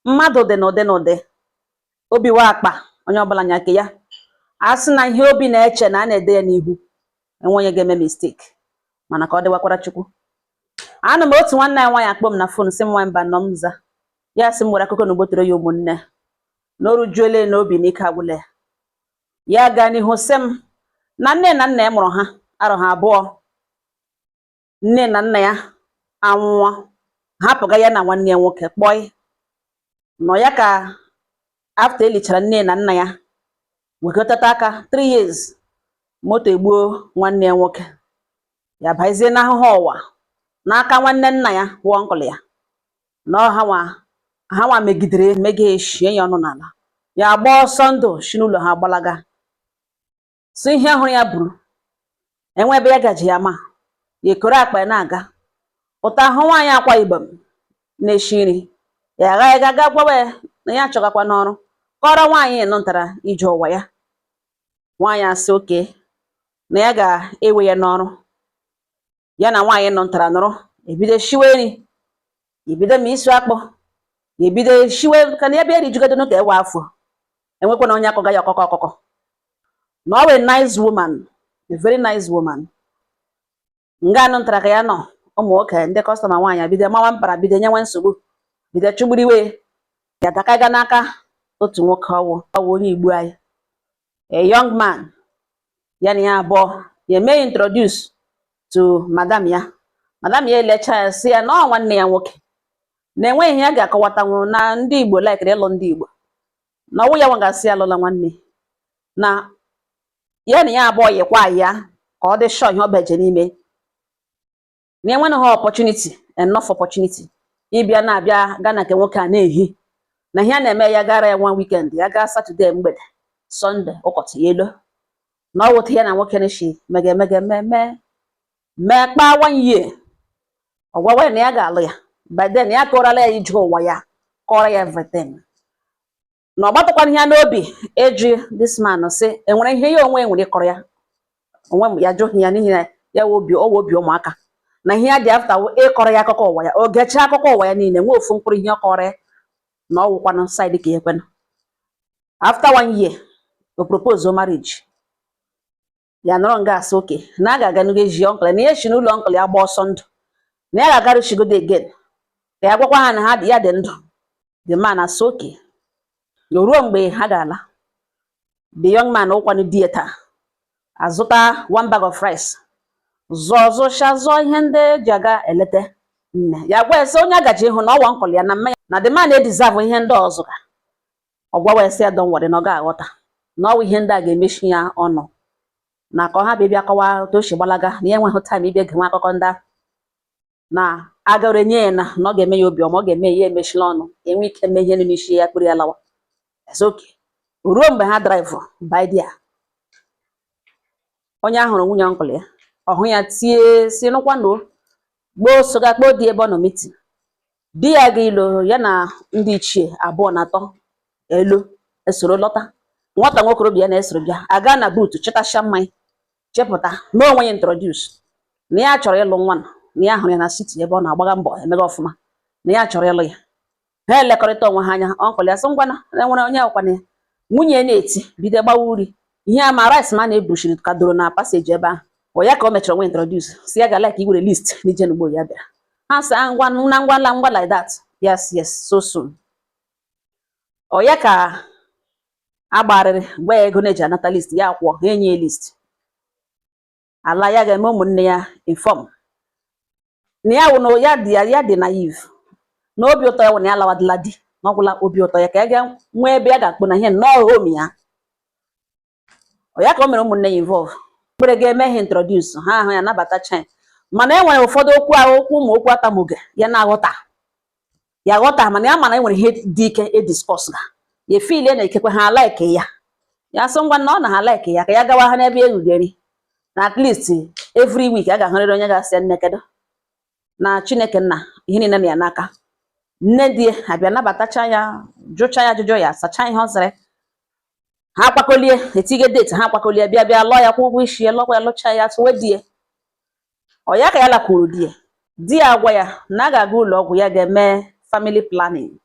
Mmadụ dị n'ụdị n'ụdị, obi wa akpa onye ọbụla nya ke ya. A sị na ihe obi na-eche na a na-ede ya n'ihu, enwe onye ga-eme mistake, mana ka ọ dịwakwara Chukwu. Anụ m otu nwanne ya nwaanyị akpọ m na phone, sị m nwaanyị mba nọ m za ya, sị m were akụkọ na ugbotere ya ụmụnne na o rujuole n'obi na ike agwụla ya. Ya gaa n'ihu sị m na nne na nna ya mụrụ ha arọ ha abụọ, nne na nna ya anwụọ, hapụga ya na nwanne ya nwoke kpọị nọ ya. Ka after elichara nne na nna ya, wekọtata aka 3 years, moto egbuo nwanne ya nwoke. Ya bazie n'ahụhụ ụwa n'aka nwanne nna ya wụ uncle ya, na ọ ha nwa megidere mege eshie ya ọnụ n'ala. Ya agba ọsọ ndụ si n'ụlọ ha gbalaga, so ihe hụrụ ya buru enwe ebe ya gaji ya, ma ya ekoro akpa ya na-aga ụta ahụ. Nwaanyị Akwa Ibom na-eshi nri, ya aghaghị ga ga gwawa ya na ya achọgakwa n'ọrụ, kọrọ nwaanyị nụtara ije ụwa ya. Nwaanyị asị oke na ya ga-ewe ya n'ọrụ. Ya na nwaanyị nụtara nụrụ, ebido shiwe nri, ebido ma isu akpụ, ya ebido shiwe ka na ya bịa erijugodo ka ewe afọ enwekwa na onye akọga ya ọkọkọ ọkọkọ na ọ wee nice woman, a very nice woman. Nga anụ ntara ka ya nọ, ụmụ nwoke ndị customer nwaanyị bido mawa mpara, bido nyewe nsogbu, bido chụgburiwe ya, dakaga n'aka otu nwoke ọwụ onye Igbo anyị, a young man. Ya na ya abụọ ya eme introduce to madam ya. Madam ya elecha ya, sị ya na ọ nwanne ya nwoke, na enweghị ihe ya ga-akọwatanwu, na ndị Igbo laikiri ịlụ ndị Igbo, na ọwụ ya nwa ga-asị ya alụla nwanne na ya. Na ya abụọ yikwa ya ka ọ dị sure ihe ọ beje n'ime na enweghị ha opportunity, enough opportunity ịbịa na-abịa gaa na nke nwoke a na-ehi na ihe a na-eme. Ya gara ya nwa weekend, ya gaa Saturday mgbede, Sunday ụkọtụ ya elo na ọ wụta ya na nwoke na-eshi mege mege mee mee mee kpaa one year. Ọ gwawa ya na ya ga-alụ ya. By then ya kọrọla ya ije ụwa ya, kọrọ ya everything, na ọ gbatakwana ihe n'obi eji this man sị enwere ihe ya onwe nwere ịkọrọ ya onwe m. Ya jụghị ya n'ihi na ya wụ obi ọwụ obi ụmụaka, na ihe ya dị after wụ ịkọrọ ya akụkọ ụwa ya. O gechaa akụkọ ụwa ya niile, nwee ofu mkpụrụ ihe ọ kọrọ ya na ọ wụkwanụ side ka ya ekwenụ. After one year, o propose marriage. Ya nọrọ nga asị oke na a ga-aga n'uge ji uncle, na ya si n'ụlọ uncle ya gba ọsọ ndụ, na ya ga-agarụchigodo again ka ya gwakwa ha na ha ya dị ndụ. The man asị oke. Ruo mgbe ha ga-ala, the young man ụkwanụ di ya taa azụta one bag of rice, zụọ zụcha zụọ ihe ndị eji aga eleta nne ya. Gwa ya sị onye agaji ịhụ na ọwa uncle ya na mmanya na the man e-deserve ihe ndị ọzọ ga ọ gwawa ya, sị ya don't worry, na ọ ga-aghọta na ọwụ ihe ndị a ga-emechi ya ọnụ, na ka ọ hapụ ịbịa kọwaa otu o si gbalaga, na ya enweghị time ịbịa genwe akụkọ ndị ahụ, na agara enye ya na ọ ga-eme ya obiọma, ọ ga-eme ya emechila ọnụ, enwe ike mee ihe nọ n'isi ya kpụrụ ya lawa. It's okay. Ruo mgbe ha drive by there, onye ahụrụ nwunye uncle ya, ọ hụ ya, tie si nụkwanụ gboo soga kpọọ di ebe ọ nọ meeting. Di ya ga ilo ya na ndị ichie abụọ na atọ elo esoro lọta. Nwata nwokorobịa ya na-esoro bịa aga na boot chịtasịa mmanya chepụta mee onwe ya introduce na ya chọrọ ịlụ nwa, na ya hụrụ ya na city ebe ọ na-agbaga mbọ emega ọfụma, na ya chọrọ ịlụ ya. Ha elekọrịta onwe ha anya. Uncle ya sị ngwana enwere onye ọkwana ya. Nwunye na-eti bido gbawa uri ihe a, ma rice ma na-ebushiri ka doro na passage ebe ahụ. Ọ ya ka o mechara onwe introduce, si ya ga like iwere list n'ije n'ugbo ya bịara. Ha sị, "Ah, ngwa na ngwa la ngwa like that, yes, so soon." Ọ ya ka agbarịrị gwa ya ego na-eji anata list ya, kwụọ ha, enye ya list ala ya ga-eme ụmụnne ya inform na ya wụ na ya dị ya dị naive, na obi ụtọ ya wụ na ya lawadịla di, na ọgwụla obi ụtọ ya ka ya ga nwee ebe ya ga-akpụ na ihe nnọọ home ya. Ọ ya ka o mere ụmụnne ya involve kpere ga-eme ha introduce ha, ahụ ya nabatacha ya, mana e nwere ụfọdụ okwu ahụ, okwu ụmụ okwu atamuge ya na-aghọta ya aghọta, mana ya mana e nwere ihe dị ike e discuss ga ya efilie na ikekwe ha like ya. Ya sị ngwa na ọ na ha like ya, ka ya gawa ha n'ebe erugeri, na at least every week a ga-ahụrịrị onye ga-asị ya, nne, kedu na Chineke nna ihe niile na ya n'aka. Nne di ya abịa nabatacha ya, jụcha ya ajụjụ, ya sacha ihe ọ zara. Ha akwakolie, etige date, ha akwakolie bịa bịa lụọ ya, kwụ ụgwọ isi ya, lụọkwa ya, lụcha ya, tụwe di ya. Ọ ya ka ya lakwuru di ya. Di ya agwa ya na a ga-aga ụlọ ọgwụ, ya ga-eme family planning.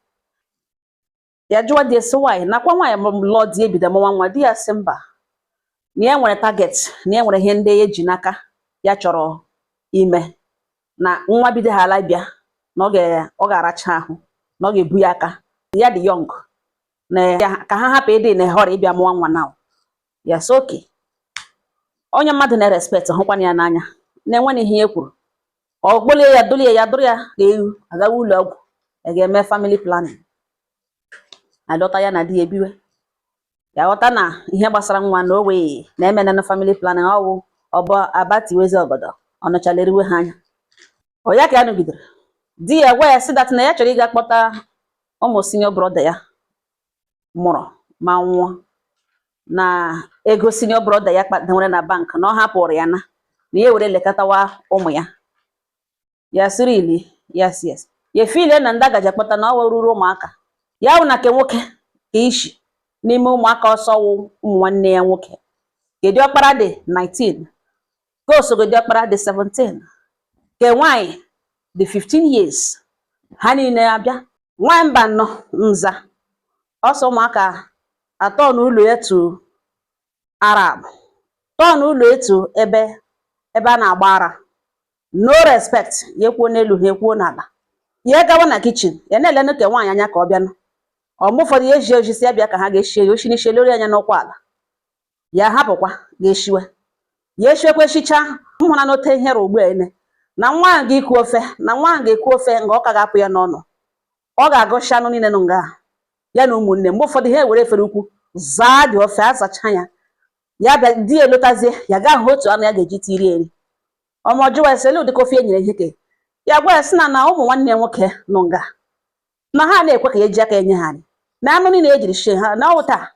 Ya jụwa di ya sị nwaanyị nakwa nwaanyị lụọ di, ebido mụwa nwa. Di ya sị mba, na ya nwere target, na ya nwere ihe ndị ya eji n'aka ya chọrọ ime, na nwa bido ha ala bịa na ọ ga-aracha ahụ, na ọ ga-ebu ya aka ya dị young, na ya ka ha hapụ ịdị na họrọ ịbịa mụọ nwa now. Ya sị okay. Onye mmadụ na-respect, hụkwana ya n'anya, na-enwe na ihe ya kwuru, ọ gbolie ya, dolie ya, dụrụ ya ka ewu agawa ụlọ ọgwụ a ga-eme family planning. Alọta, ya na di ya ebiwe. Ya ghọta na ihe gbasara nwa na o wee na-eme na family planning, ọwụ ọbụ abatiwezi obodo ọnọchala eriwe ha anya. Ọ ya ka ya nọgidere, di ya gwa ya sị that na ya chọrọ ịga kpọta ụmụ senior brother ya mụrụ ma nwụọ, na ego senior brother ya nwere na bank, na ọ hapụrụ ya, na ya were lekọtawa ụmụ ya. Ya sịrị ili, yes, ya efile na ndị agaji akpọta na ọ ruru ụmụaka ya wụ na nke nwoke ka ishi n'ime ụmụaka ọsọ wụ ụmụ nwanne ya nwoke. Kedu ọkpara dị 19, ka osogodi ọkpara dị 17, ke nwaanyị dị 15 years. Ha niile abịa nwaanyị mba nọ nza ọsọ ụmụaka atọ n'ụlọ etu Arab tọọ n'ụlọ etu ebe a na-agba ara. No respect. Ya ekwuo n'elu, ha ekwuo n'ala. Ya gawa na kitchen, ya na-elenụ ka nwaanyị anya ka ọ bịanụ. Ọmụ ụfọdụ ya eji oji si ya bịa ka ha ga-eshie ya oshi n'isi elori anya n'ụkwụ ala, ya hapụkwa ga-eshiwe ya eshiekwa eshicha. M hụra n'ote ihere ugbu a ene na nwa ahụ ga-eku ofe, na nwa ahụ ga-eku ofe nga ọ ka ga-apụ ya n'ọnụ. Ọ ga-agụcha anụ niile nọ nga ahụ. Ya na ụmụnne mgbe ụfọdụ ha ewere efere ukwu zaa dị ofe azacha ya. Ya bịa, di ya elotazie, ya gaa hụ otu anụ ya ga-eji tiri eri ọma. Jụwa ya sị ele ụdịka ofe e nyere ihe ke ya. Gwa ya sị na ụmụ nwanne ya nwoke nọ nga na ha na-ekwe ka ya eji aka enye ha nri na anụ niile ejiri shie ha na ọwụ taa.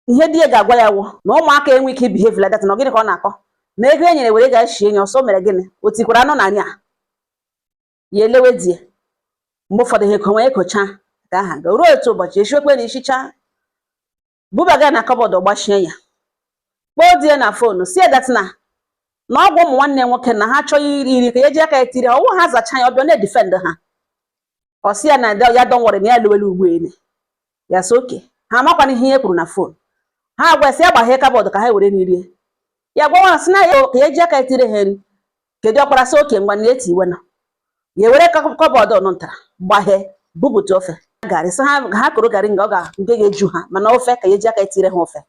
Ihe di ya ga-agwa ya wụ na ụmụaka enwe ike behave like that, na gịnị ka ọ na-akọ, na ego e nyere were ga shie nye ọsọ mere gịnị, o tikwara anụ na anya ya. Elewe di ya mgbe ụfọdụ ha ekonwe ekocha ka aha ga ruo otu ụbọchị eshiekwe na ishicha bubaga na cupboard, gbachie ya, kpọọ di ya na phone, si ya that na ọgwụ ụmụ nwanne ya nwoke na ha chọghị iri iri ka ya ji aka ya tiri ha ọwụ ha zacha ya. Ọbịa na-edefend ha, ọ sị ya na ya don't worry, na ya lewele ugbu ene. Ya sị okay. Ha amakwana ihe ya kwuru na phone. Ha gwa sị ya gbaghee cupboard ka ha were n'irie. Ya gwa nwa sị na ya ka ya ji aka ya tiri ha nri. Kedu ọkpara sị okay, ngwa, na eti iwe na ya ewere cupboard ọnụ ntara gbaghee, bupụta ofe garị, sị ha ha koro garị nga ọ ga nke ga-eju ha, mana ofe ka ya ji aka ya tiri ha ofe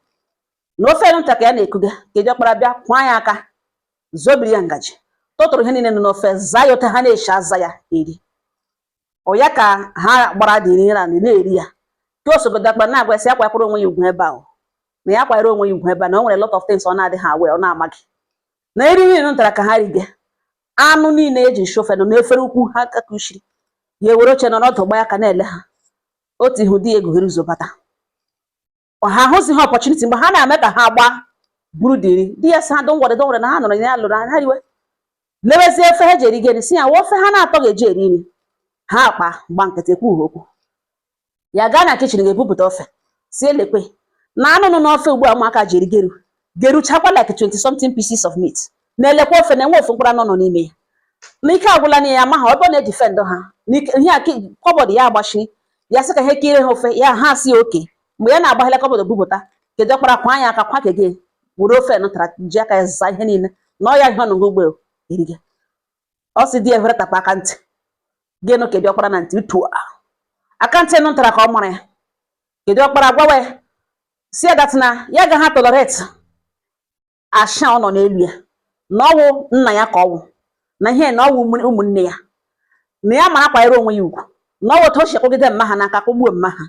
na ofe nta ka ya na-ekuga. Kedu ọkpara bịa kwa ya aka, zobiri ya ngaji, tụtụrụ ihe niile nọ n'ofe, zaa ya otu ha na-eshi aza ya eri. Ọ ya ka ha gbara dị nri na na-eri ya ka osogodo akpa na-agwa sị ya kwakwara onwe ya ugwu ebe ahụ, na ya kwanyere onwe ya ugwu ebe a, na o nwere lot of things ọ na-adịghị awe, ọ na-amaghị na eri niile ntara ka ha rige anụ niile eji nshi ofe nọ n'efere ukwu ha kakushiri. Ya ewere oche nọrọ ọdụ gba ya ka na-ele ha otu ihu. Di ya egughere ụzọ bata, ha ahụzighị opportunity mgbe ha na-eme ka ha gbaa buru dịrị di ya sị ha don't worry, don't worry, na ha nọrọ ya lụrụ ha riwe lewezie ofe ha ji eri gịnị, si ya wa ofe ha na-atọ ga-eji eri nri. Ha akpa gba nkịtị ekwu okwu. Ya gaa na kitchen ga-ebupụta ofe, si elekwe na anụ nọ n'ofe ugbu a ụmụaka ji eri geru geruchakwa like 20 something pieces of meat, na-elekwa ofe na-enwe ofu mkpụrụ anụ nọ n'ime ya. N'ike agwụla na ya ama ha ebe ọ na-edefend ha n'ike ihe a cupboard ya agbachiri. Ya sị ka ha kire ha ofe ya, ha si okay. Mgbe ya na-agbaghịla cupboard bupụta, kedu ọkpara kwa ya aka kwa kege were ofe nụtara ji aka ya zaa ihe niile na ọ ya ihe ọnụgụ ugbo erige. Ọ sị di ya were tapụ aka ntị gịnụ kedu ọkpara na ntị utu aka ntị nụtara ka ọ mara ya. Kedu ọkpara gwawa ya si ya that na ya agaghị tolerate asha ọ nọ n'elu ya, na ọwụ nna ya ka ọwụ na ihe na ọwụ ụmụnne ya, na ya mara kwanyere onwe ya ugwu, na ọwụ otu o si akwụgide mma ha n'aka kwụgbuo mma ha,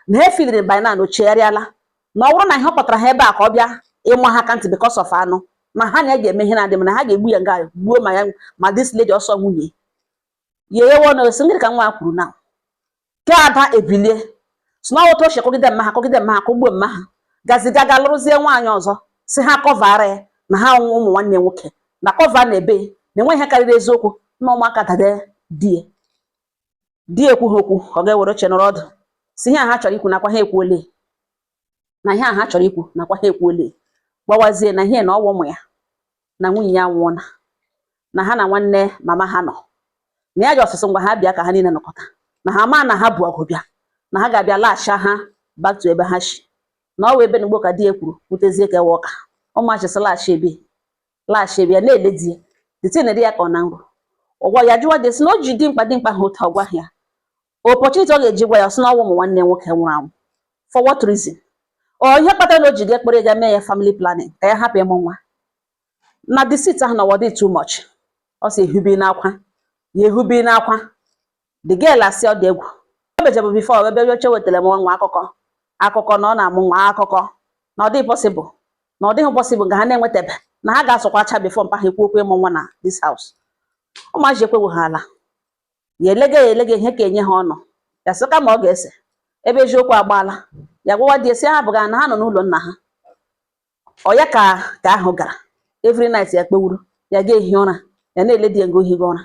na ha efiliri by now na o chegharịala, na ọ bụrụ na ihe ọ kpọtara ha ebe a ka ọ bịa ịma ha aka ntị because of anụ, na ha na ya ga-eme ihe na-adị mma, na ha ga-egbu ya nga gbuo ma ya ma this lady ọsọ nwunye ya eyewo na osi ngịrị ka nwa ya kwuru na ke ada ebilie si na ọwụ otu o si akwụgide mma ha kwụgide mma ha kwụgbuo mma ha gaziga ga lụrụzie nwaanyị ọzọ, si ha coverara ya na ha ụmụ nwanne nwoke na cover na ebe na enwe ihe karịrị eziokwu na ụmụaka dade di ya. Di ya ekwughị okwu, ọ ga-ewere oche nọrọ ọdụ, si ihe a ha chọrọ ikwu nakwa ha ekwuole, na ihe a ha chọrọ ikwu nakwa ha ekwuole. Gbawazie na ihe na ọwụ ụmụ ya na nwunye ya nwụọna, na ha na nwanne mama ha nọ, na ya ji ọsịsọ ngwa ha bịa ka ha niile nọkọta, na ha maa na ha bụ ọgụ bịa. Na ha ga-abịa laghachi ha back to ebe ha shi na ọ wụ ebe n'ugbo ka di ya kwuru kwutezie ka ewe ọka ụmụachị sị laghachi ebe, laghachi ebe. Ya na-ele di ya, the thing dị ya ka ọ na nrọ. Ọgwa ya jụwa dị sị na o ji dimkpa dimkpa ha otu ọgwa ya opportunity ọ ga-eji gwa ya sị na ọnwụ ụmụ nwanne nwoke nwụrụ anwụ. For what reason? Ọ ihe kpatara na o ji ga ekpere ga mee ya family planning ka ya hapụ ịmụ nwa na deceit ahụ na ọ dị too much. Ọ sị ehubi n'akwa ya, ehubi n'akwa. The girl asị ọ dị egwu ebejebụ before ebe oche wetara m nwa akụkọ akụkọ na ọ na-amụ nwa akụkọ na ọ dịghị possible, na ọ dịghị possible nga ha na-enwetabe na ha ga-asụkwacha before mpa ha ekwu okwu ịmụ nwa na this house. Ụmụazị ekweghị ha ala ya elega ya elega ihe ka enye ha ọnụ ya sị kama ọ ga-ese ebe eziokwu agbaala ya gwawa di esi ha bụga na ha nọ n'ụlọ nna ha. Ọ ya ka ahụ gara every night ya kpewuru ya ga-ehi ụra, ya na-ele di ya nga ohigo ụra.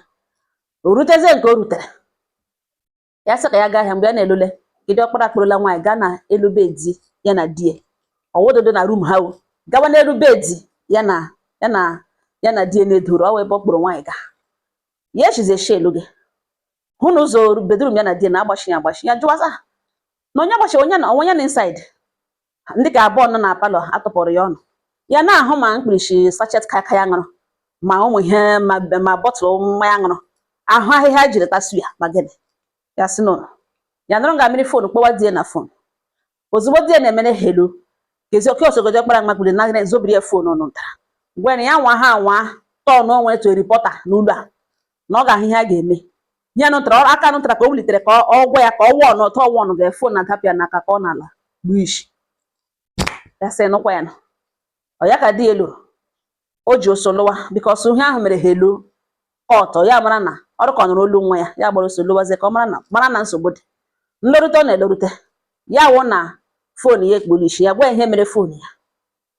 O rutezie nke o rutere, ya sị ka ya gaa ahịa. Mgbe ya na-elole kedu ọkpara akpụrụla nwaanyị gaa na elu bed ya na di ya ọwụdodo na room ha o gawa n'elu bed ya na di ya na-edoro ọwa ebe ọ kpụrụ nwaanyị gaa. Ya echizi eshi elu gị hụ na ụzọ bedroom ya na di ya na-agbachi ya agbachi. Ya jụwaza na onye agbachi onye na onwe ya na inside ndị ka abụọ nọ na parlour atụpụrụ ya ọnụ. Ya na-ahụ ma mkpirisi sachet ka aka ya ṅụrụ, ma ụmụ ihe ma bottle mmanya ṅụrụ ahụ ahịhịa jiri tasu ya ma gịnị. Ya sị nụ ya nụrụ nga mmiri phone kpọwa di ya na phone. Ozugbo di ya na-emere hello, kezi oke osogodo ọkpara makpuri na zobiri ya phone ọnụ ntara gwa ya nwa ha anwa turn onwe to reporter n'ụlọ a na ọ ga-ahụ ihe a ga-eme ihe nụtara aka nụtara ka o wulitere ka ọ gwa ya ka ọ wụọ n'ọtọ ọwụọ nụ ga phone na-adapụ ya n'aka ka ọ n'ala gbuo isi. Ya sị nụkwa ya nụ ọ ya ka di ya lụrụ o ji oso lụwa because ihe ahụ mere hello ọtọ ya mara na ọrụ ka ọ nụrụ olu nwa ya. Ya gbara oso lụwazie ka ọ mara na nsogbu dị. Nlorute ọ na-elorute ya wụ na phone ya ekpuru isi. Ya gwa ya ihe mere phone ya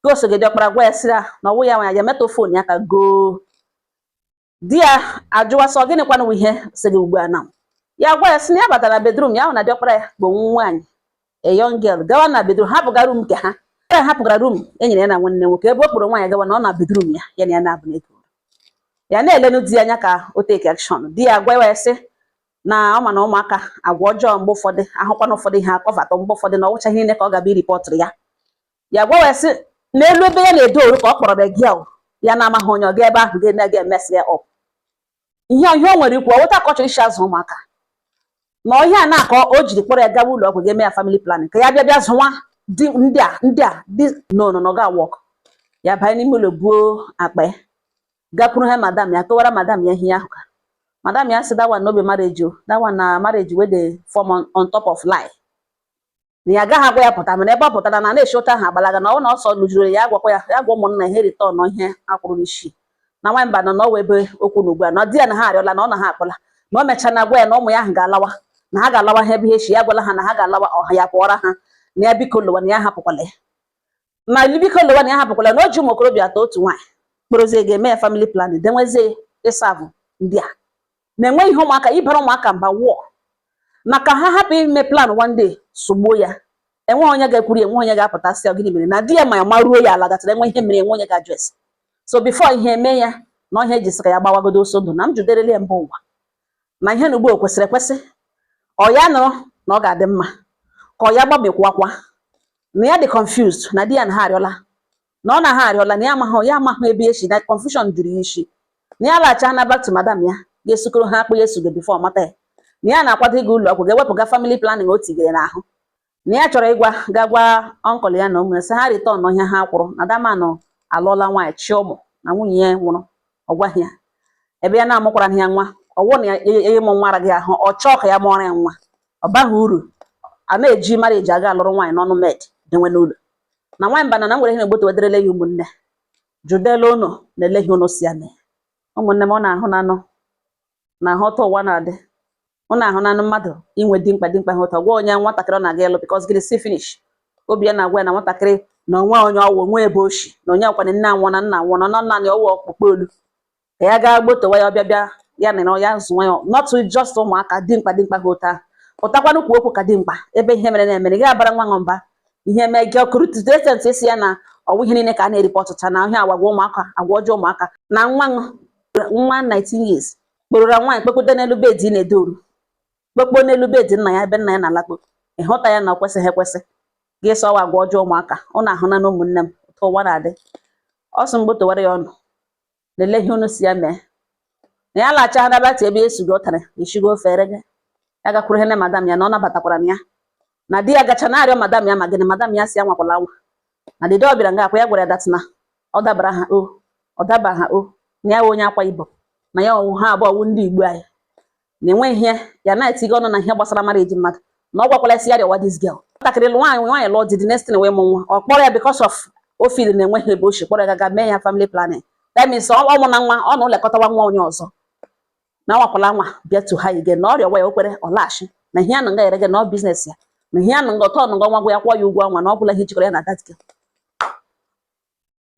ka osogide ọkpara gwa ya sị ya na ọwụ ya nwa ya metụ phone ya ka goo. Di ya ajụwa sọ gịnị kwanụ ihe sị gị ugbu a na ya gwa ya sị na ya batara na bedroom ya hụ na diọkpara ya bụ nwaanyị, a young girl, gawa na bedroom hapụga room nke ha. Ya hapụgara room e nyere ya na nwanne nwoke ebe ọ kpụrụ nwaanyị gawa na ọ na bedroom ya ya na ya na-abụ n'ego. Ya na-elenu di ya anya ka o take action. Di ya gwa ya sị na ọ ma na ụmụaka agwa ọjọọ mgbe ụfọdụ ahụkwana ụfọdụ ihe akọvatọ mgbe ụfọdụ na ọwụcha ihe niile ka ọ ga-abịa reportụrụ ya. Ya gwa ya sị n'elu ebe ya na-edo oru ka ọ kpọrọ the girl ya na-amaghị onye ọ ga ebe ahụ ga emesi ya up ihe ihe o nwere ikwu ọwụta ka ọ chọrọ isi azụ ụmụaka na ọhịa a na-akọ o jiri kpọrọ ya gawa ụlọ ọgwụ ga-eme ya family planning ka ya bịa bịa zụnwa di ndị a dị no no no ga work. Ya banye n'ime ụlọ buo akpa ya gakwuru ha madam ya kọwara madam ya ihe ahụ ka madam ya sị that one no be marriage o, that one na marriage wey dey form on top of lie, na ya agaghị agwa ya pụta mana ebe ọ pụtara na na-eshi ụta ahụ agbalaga na ọ na ọsọ lụjuru ya agwakwa ya ya gwa ụmụnna ihe return ihe akwụrụ n'isi na nwaanyị mba nọ n'ọwa ebe okwu na ugbu a na di ya na ha arịọla na ọ na ha akpọla na o mechaa na gwa ya na ụmụ ya ahụ ga-alawa na ha ga-alawa ha ebe ihe shi ya gwala ha na ha ga-alawa ọha ya pụọra ha na ya biko lụwa na ya hapụkwala ya na biko lụwa na ya hapụkwala na o ji ụmụ okorobịa atọ otu nwaanyị kpọrọzie ga-eme ya family planning denwezie ịsavụ ndị a na-enwe ihe ụmụaka ịbara ụmụaka mba wụọ na ka ha hapụ ime plan one day sogbuo ya. Enweghị onye ga-ekwuru ya, enweghị onye ga-apụta sị ọ gịnị mere na di ya ma ya maruo ya ala gatara enwe ihe mere enwe onye ga-ajụ ese. So before ihe eme ya na ọhịa eji sị ka ya gbawagodo ọsọ ndụ na m juderele ya mba ụwa na ihe na ugbu o kwesịrị ekwesị ọ ya nọrọ na ọ ga-adị mma ka ọ ya gbamekwakwa na ya dị confused na di ya na ha arịọla na ọ na ha arịọla na ya amaghị ya amaghị ebe esi na confusion juru ya isi na ya laghachi na back to madam ya ga-esukọrọ ha akpụ ya esugo before mata ya na ya na-akwado ịga ụlọ ọgwụ ga-ewepụga family planning o tigere n'ahụ na ya chọrọ ịgwa ga gwa uncle ya na ụmụ ya sị ha return ihe ha kwụrụ na damanụ alụọla nwaanyị chi ụmụ na nwunye ya nwụrụ ọ gwaghị ya ebe ya na-amụkwara ya nwa ọwụ na ya ịmụ nwa araghị ahụ ọ chọọ ka ya mụọrọ ya nwa ọ baghị uru a na-eji marriage aga alụrụ nwaanyị n'ọnụ med denwe n'ụlọ na nwaanyị mba na na nwere ihe na-egbotu wederele ya. Ụmụnne judela ụnụ na-ele ihe ụnụ si ya mee. Ụmụnne m, ọ na-ahụ na anụ na ahụ ụtọ ụwa na-adị ọ na-ahụ na anụ mmadụ inwe dimkpa dimkpa ha ụtọ gwa onye nwatakịrị ọ na-aga ịlụ because gịnị si finish obi ya na-agwa ya na nwatakịrị na onwe onye ọwụ onwe ebe oshi na onye akwana nne anwụọ na nna anwụọ na nọ naanị ọwụ ọkpụkpọ olu ka ya gaa gbotowa ya ọbịa bịa ya nịrị ya zụnwa ya not just ụmụaka dimkpa dimkpa ha ụta pụtakwanụ kwuo okwu ka dimkpa ebe ihe mere na-emere gị abara nwa ṅụ mba ihe mee gị ọkụrụ tutu esi ya na ọwụ ihe niile ka a na-eripọtụcha na ahịa agwa ụmụaka agwa ọjọọ ụmụaka na nwa nwa 19 years kporora nwaanyị kpekpute n'elu bed na-edoru kpekpo n'elu bed nna ya ebe nna ya na-alakpo. Ịhụta ya na ọ kwesịghị ekwesị gị sọwa agwa ọjọọ. Ụmụaka ụnụ ahụna na ụmụnne m, otu ụwa na-adị. Ọ sị mgbotowara ya ọnụ, lelee ihe unu si ya mee na ya lacha nabata ebe esugo ụtara eshigo ofe ere gị. Ya gakwuru ihe na madam ya na ọ nabatakwara na ya na di ya gacha na-arịọ madam ya. Ma gịnị? Madam ya si ya nwakwala nwa na dede ọ bịara nga akwa ya gwara ya that na ọ dabara ha, o ọ daba ha, o na ya wụ onye Akwa Ibom, na ya ọwụ ha abụọ wụ ndị Igbo anyị, na enweghị ihe ya na-etigo ọnụ na ihe gbasara marriage mmadụ, na ọ gwakwala esi ya rịọwa this girl. Nwatakịrị nwaanyị, nwaanyị lụọ di, the next thing wee mụ nwa, ọ kpọrọ ya because of o feel na enweghị ebe o si kpọrọ ya gaga mee ya family planning. That means ọ mụ na nwa ọ na ụlekọtawa nwa onye ọzọ, na nwakwala nwa bịa to ha again, na ọrịa nwa ya o kwere ọ laghachi na ihe ya na nga ere gị na ọ business ya, na ihe ya na nga ọtọ nga nwa gwa ya kwụọ ya ụgwọ ọnwa, na ọ bụla ihe jikọrọ ya na that girl.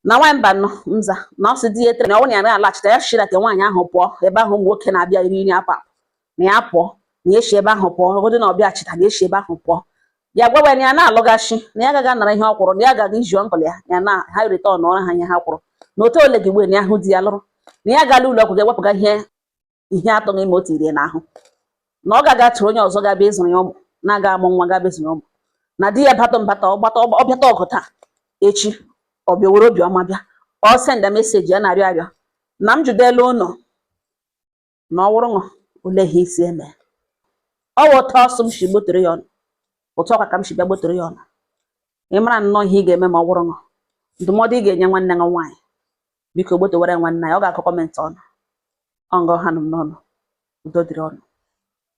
Na nwaanyị mba nọ nza na ọ sị di ya etere na ọ bụrụ na ya na-alaghachite ya shira ka nwaanyị ahụ pụọ ebe ahụ ụmụ nwoke na-abịa iri nri apụ apụ, na ya pụọ, na ya esi ebe ahụ pụọ, ogodo na ọbịa chita na ya esi ebe ahụ pụọ. Ya gwawa ya na ya na-alụghachi, na ya agaghị anara ihe ọ kwụrụ, na ya agaghị iji uncle ya ya na ha return ọrụ ha ihe ha kwụrụ, na otu ole gị gbe na ya hụ di ya lụrụ, na ya gala ụlọ ọgwụ ga-ewepụga ihe atọ ime o tiri ya n'ahụ, na ọ ga-aga tụrụ onye ọzọ ga-abịa ịzụrụ ya ụmụ, na-aga amụ nwa ga-abịa ịzụrụ ya ụmụ, na di ya batọ mbata ọgbata ọbịata ọgụ taa, echi ọ bịa were obiọma bịa ọ senda message ya na-arịọ arịọ na m jidela ụnụ na ọ wụrụ ṅụ ole ihe isi eme. Ọ wụ otu ọsọ m si gbotere ya ọnụ, otu ọkwa ka m si bịa gbotere ya ọnụ. Ị mara nnọọ ihe ị ga-eme ma ọ wụrụ ṅụ, ndụmọdụ ị ga-enye nwanne gị nwaanyị, biko gbotowere nwanne ya. Ọ ga-akọ comment ọnụ ọ ngọ ha nụ m n'ọnụ. Udo dịrị ọnụ.